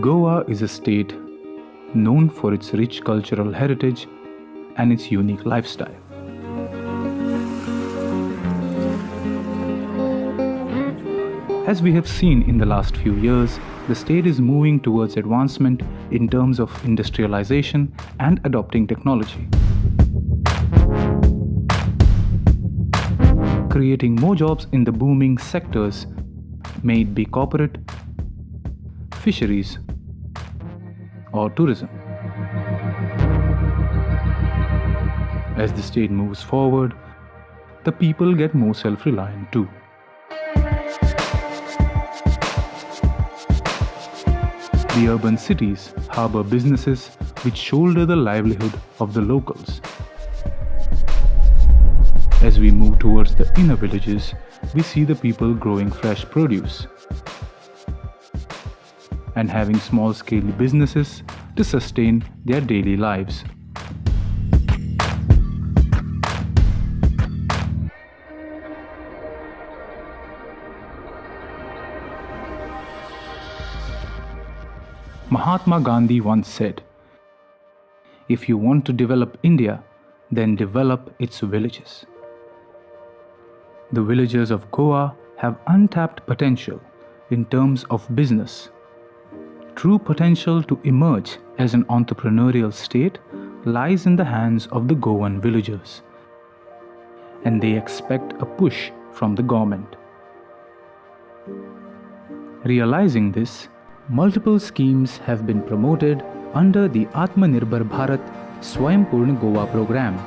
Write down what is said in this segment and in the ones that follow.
Goa is a state known for its rich cultural heritage and its unique lifestyle. As we have seen in the last few years, the state is moving towards advancement in terms of industrialization and adopting technology, creating more jobs in the booming sectors, may it be corporate, fisheries, or tourism. As the state moves forward, the people get more self reliant too. The urban cities harbor businesses which shoulder the livelihood of the locals. As we move towards the inner villages, we see the people growing fresh produce and having small scale businesses to sustain their daily lives. Mahatma Gandhi once said, "If you want to develop India, then develop its villages." The villagers of Goa have untapped potential in terms of business. True potential to emerge as an entrepreneurial state lies in the hands of the Goan villagers, and they expect a push from the government. Realizing this, multiple schemes have been promoted under the Atmanirbhar Bharat Swayampurna Goa program.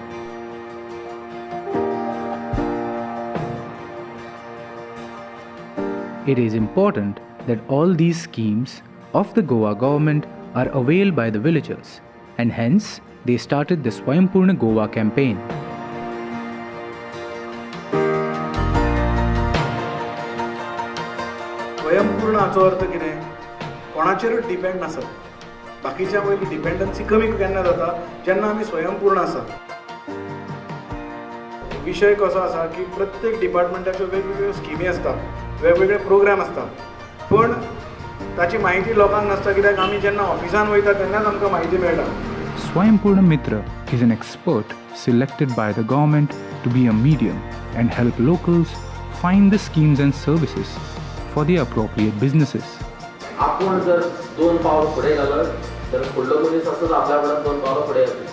It is important that all these schemes of the Goa government are availed by the villagers, and hence they started the Swayampurna Goa campaign. स्वयंपूर्ण हाचो अर्थ कितें? कोणाचेरूच depend नासप. बाकीच्या वयली dependency कमी केन्ना जाता? जेन्ना आमी स्वयंपूर्ण आसा. विशय कसो आसा की प्रत्येक डिपार्टमेंटाच्यो वेगवेगळ्यो स्किमी आसता, वेगवेगळे प्रोग्राम आसता, पूण ताची म्हायती लोकांक नासता, कित्याक आमी जेन्ना ऑफिसान वयता तेन्नाच आमकां म्हायती मेळटा. Swayampurna Mitra is an expert selected by the government to be a medium and help locals find the schemes and services for the appropriate businesses. आपूण जर दोन पावल फुडें घालत तर फुडलो मनीस आसत आपल्या वांगडा दोन पावलां फुडें येतलो.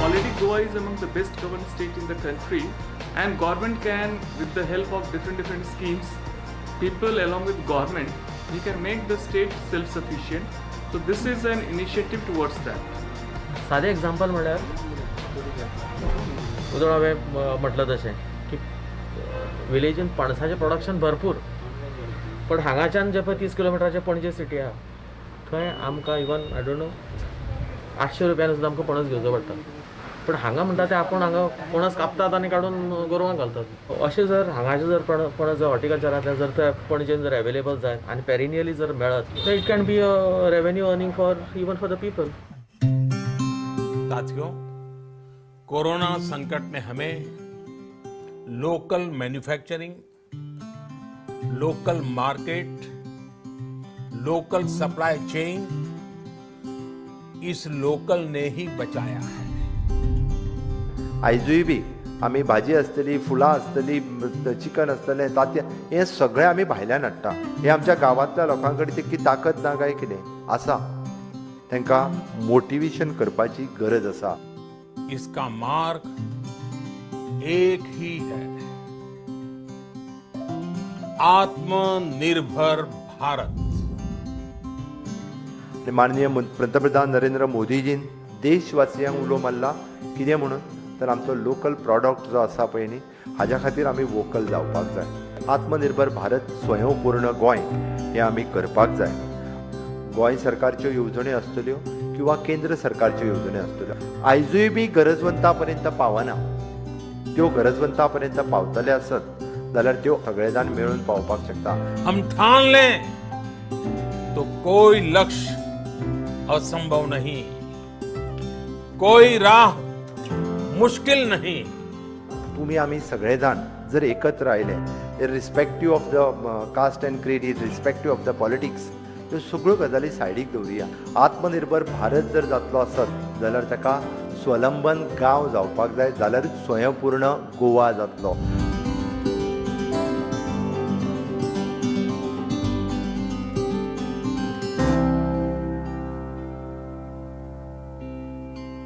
Already Goa is among the best governed state in the country, and government can, with the help of different different schemes, people along with government, we can make the state self-sufficient. So this is an initiative towards that. सादें example म्हणल्यार उदळ हांवें म्हटलें तशें की विलेजीन पणसाचें production भरपूर, पण हांगाच्यान जे पळय 30 किलोमिटराचेर पणजे सिटी आहा, थंय आमकां इवन I don't know 800 रुपयान सुद्दां आमकां पणस घेवचो पडटा. पूण हांगा म्हणटा ते आपूण हांगा पणस कापतात आनी काडून गोरवांक घालतात. अशें जर हांगाचें जर पणस जर हॉर्टिकल्चरांतल्यान जर ते पणजेन जर एवेलेबल जायत आनी पेरिनियली जर मेळत तर it can be a revenue earning for even for the people. साथियों, कोरोना संकट ने हमें local manufacturing, local market, local supply chain, इस लोकल ने ही बचाया है. आयजूय बी आमी भाजी आसतली, फुलां आसतली, चिकन आसतलें, तांतयां, हें सगळें आमी भायल्यान हाडटा. हें आमच्या गांवांतल्या लोकां कडेन तितकी ताकद ना काय कितें आसा? तांकां मोटिवेशन करपाची गरज आसा. इसका मार्ग एक ही है, आत्मनिर्भर भारत. आनी माननीय पंतप्रधान नरेंद्र मोदीजीन देशवासियांक उलो मारला. कितें म्हणून? तर आमचो लोकल प्रॉडक्ट जो आसा पळय न्ही, हाज्या खातीर आमी वोकल जावपाक जाय. आत्मनिर्भर भारत, स्वयंपूर्ण गोंय हें आमी करपाक जाय. गोंय सरकारच्यो येवजण्यो आसतल्यो किंवा केंद्र सरकारच्यो येवजण्यो आसतल्यो, आयजूय बी गरजवंता पर्यंत पावना. त्यो गरजवंता पर्यंत पावतले आसत जाल्यार त्यो सगळे जाण मेळून पावपाक शकता. हम ठान लें तो कोई लक्ष्य असंभव नहीं. कोई राह मुश्किल नहीं। तुमी आमी सगळे जाण जर एकत्र आयले, irrespective of the caste and creed, irrespective of the politics, ह्यो सगळ्यो गजाली सायडीक दवरुया। आत्मनिर्भर भारत जर जातलो आसत जाल्यार ताका स्वलंबन गांव जावपाक जाय, जाल्यारूच स्वयंपूर्ण गोवा जातलो।